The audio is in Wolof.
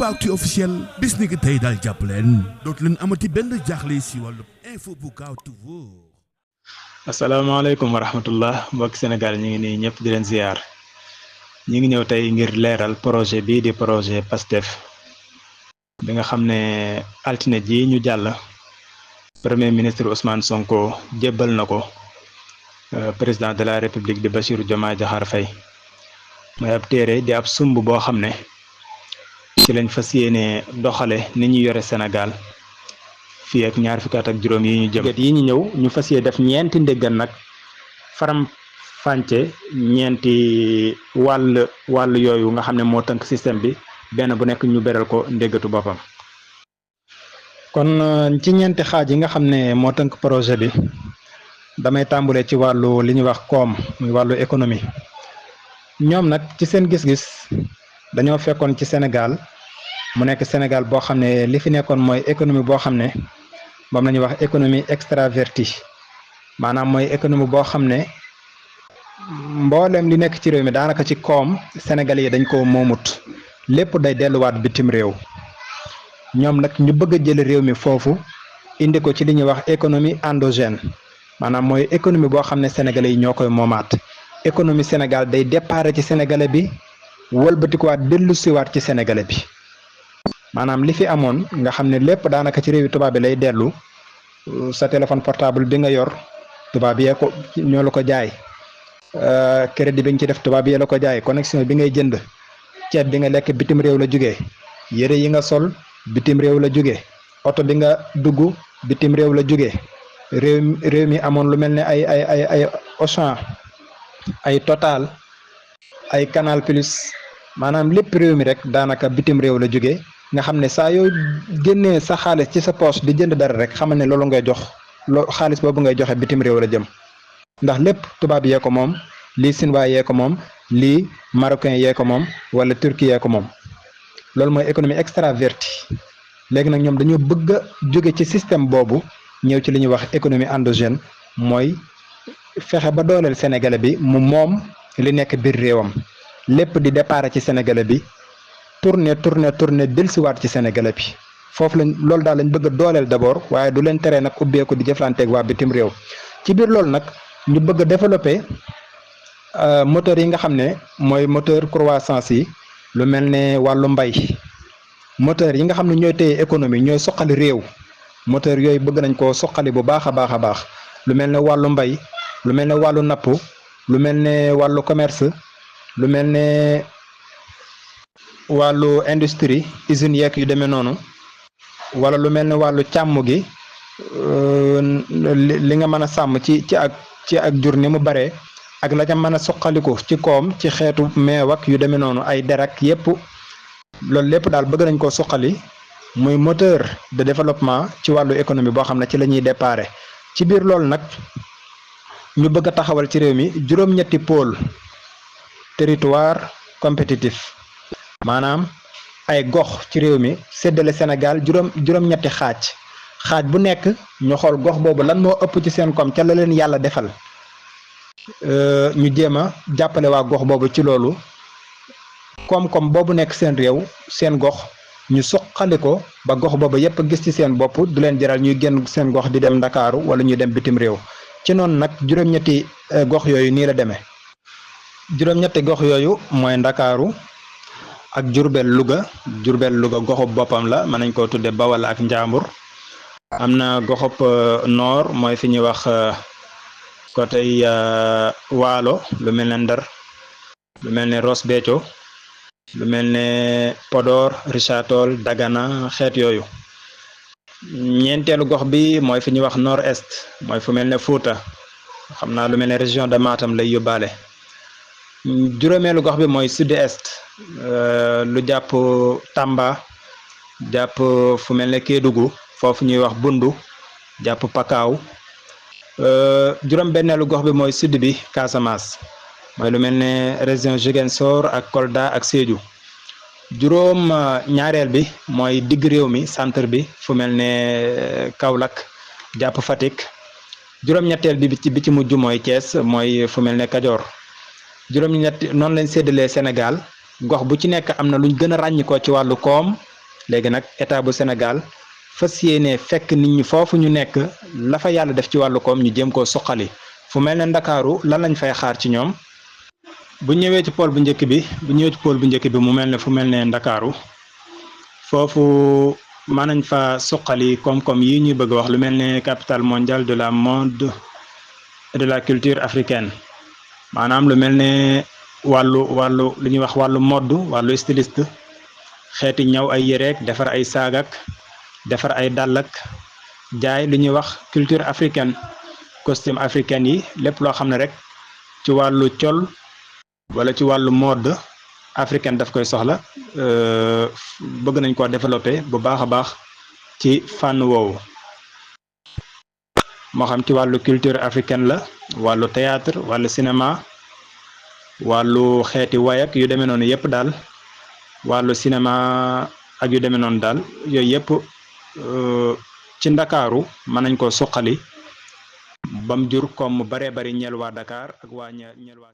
Aboubacry officiel bis ni ki tey daal jàpp leen dootu leen amati benn jaaxle si wàllu info bu gaaw te wóor. asalaamaaleykum wa rahmatullah mbokki Sénégal ñu ngi nii ñëpp di leen ziar ñu ngi ñëw tey ngir leeral projet bii di projet PASTEF bi nga xam ne altine ji ñu jàll premier ministre Ousmane Sonko jébbal na ko président de la république di Bassirou Diomaye Diakhar Faye mooy ab téere di ab sumb boo xam ne ci lañ fas yéene doxale ni ñu yore Sénégal fii ak ñaar fukki at ak juróom yi ñu jëm yi ñu ñëw ñu fas yéene def ñeenti ndéggan nag faram fànce ñeenti wàll yooyu nga xam ne moo tënk système bi benn bu nekk ñu beral ko ndéggatu boppam. kon ci ñeenti xaaj yi nga xam ne moo tënk projet bi damay tàmbulee ci wàllu li ñuy wax koom muy wàllu économie ñoom nag ci seen gis-gis dañoo fekkoon ci Sénégal mu nekk Sénégal boo xam ne li fi nekkoon mooy économie boo xam ne moom la ñuy wax économie extravertie maanaam mooy économie boo xam ne mboolem li nekk ci réew mi daanaka ci koom Sénégalais yi dañ ko moomut lépp day delluwaat bitim réew ñoom nag ñu bëgg a jël réew mi foofu indi ko ci li ñuy wax économie endogène maanaam mooy économie boo xam ne Sénégalais yi ñoo koy moomaat économie Sénégal day départ ci Sénégalais bi wëlbatikuwaat dellu siwaat ci Sénégalais bi maanaam li fi amoon nga xam ne lépp daanaka ci réewi tubaab bi lay dellu sa téléphone portable bi nga yor tubaab yee ko ñoo la ko jaay crédit bi nga ci def tubaab yee la ko jaay connexion bi ngay jënd ceeb bi nga lekk bitim réew la jógee yére yi nga sol bitim réew la jógee oto bi nga dugg bitim réew la jógee réew mi amoon lu mel ne ay Auchan ay Total ay Canal Plus maanaam lépp réew mi rek daanaka bitim réew la jógee nga xam ne saa yoo génnee sa xaalis ci sa poche di jënd dara rek xamal ne loolu ngay jox xaalis boobu ngay joxe bitim réew la jëm ndax lépp tubaab yee ko moom lii Sinwaa yee ko moom lii marocain yee ko moom wala turki yee ko moom loolu mooy économie extravertie léegi nag ñoom dañoo bëgg a jóge ci système boobu ñëw ci li ñuy wax économie endogène mooy fexe ba dooleel sénégalais bi mu moom li nekk biir réewam lépp di départ ci sénégalais bi tourner dellusiwaat ci sénégalais bi foofu lañ loolu daal lañ bëgg a dooleel d'abord waaye du leen tere nag ubbeeku di jëflanteeg waa bitim réew ci biir loolu nag ñu bëgg a développer moteur yi nga xam ne mooy moteur croissance yi lu mel ne wàllu mbay moteur yi nga xam ne ñooy téye économie ñooy soqali réew moteur yooyu bëgg nañ koo soqali bu baax a baax lu mel ne wàllu mbay lu mel ne wàllu napp lu mel ne wàllu commerce lu mel ne wàllu industrie usines yeeg yu demee noonu wala lu mel ne wàllu càmm gi li nga mën a sàmm ci ak jur ni mu baree ak la ca mën a soqaliku ci koom ci xeetu meew ak yu demee noonu ay derak yépp loolu lépp daal bëgg nañ koo suqali muy moteur de développement ci wàllu économie boo xam ne ci la ñuy déparé ci biir loolu nag ñu bëgg a taxawal ci réew mi juróom-ñetti pôle territoire compétitif maanaam ay gox ci réew mi séddale Sénégal juróom-ñetti xaaj bu nekk ñu xool gox boobu lan moo ëpp ci seen koom ca la leen yàlla defal ñu jéem a jàppale waa gox boobu ci loolu koom-koom boobu nekk seen réew seen gox ñu suqali ko ba gox boobu yépp gis ci seen bopp du leen jaral ñuy génn seen gox di dem Ndakaaru wala ñuy dem bitim réew ci noonu nag juróom-ñetti gox yooyu nii la demee juróom-ñetti gox yooyu mooy Ndakaaru ak Jurbel Louga goxub boppam la mën nañ koo tudde Bawal ak Njaambur am na goxub nord mooy fi ñuy wax côté Waalo lu mel ne Ndar lu mel ne Ross Béthio lu mel ne Podor Richard Toll Dagana xeet yooyu ñeenteelu gox bi mooy fi ñuy wax nord est mooy fu mel ne Fouta xam naa lu mel ne région de Matam lay yóbbaale juróomeelu gox bi mooy sud est lu jàpp Tamba jàpp fu mel ne Kédougou foofu ñuy wax Bundu jàpp Pakaaw juróom-benneelu gox bi mooy sud bi Casamance mooy lu mel ne région Ziguinchor ak Kolda ak Sédhiou juróom ñaareel bi mooy digg réew mi centre bi fu mel ne Kaolack jàpp Fatick juróom-ñetteel bi ci mujj mooy Thiès mooy fu mel ne Kajoor juróom-ñett noonu lañ séddalee Sénégal gox bu ci nekk am na luñ gën a ràññikoo ci wàllu koom léegi nag état bu Sénégal fas yéene fekk nit ñi foofu ñu nekk la fa yàlla def ci wàllu koom ñu jéem koo suqali fu mel ne Ndakaaru lan lañ fay xaar ci ñoom bu ñëwee ci pôle bu njëkk bi mu mel ne fu mel ne Ndakaaru foofu mën nañ fa suqali koom-koom yi ñuy bëgg wax lu mel ne capitale mondiale de la mode et de la culture africaine maanaam lu mel ne wàllu lu ñuy wax wàllu mode wàllu styliste xeeti ñaw ay yéreek defar ay saagak defar ay dàllak jaay lu ñuy wax culture africaine costume africaine yi lépp loo xam ne rek ci wàllu col wala ci wàllu mode africaine daf koy soxla bëgg nañ ko développer bu baax a baax ci fànn woowu moo xam ci wàllu culture africaine la wàllu théâtre wàllu cinéma wàllu xeeti wayak yu demee noonu yëpp daal wàllu cinéma ak yu demee noonu daal yooyu yëpp ci Ndakaaru mën nañ ko suqali bam jur comme mu baree bari ñeel waa Dakar ak waa ñeel waa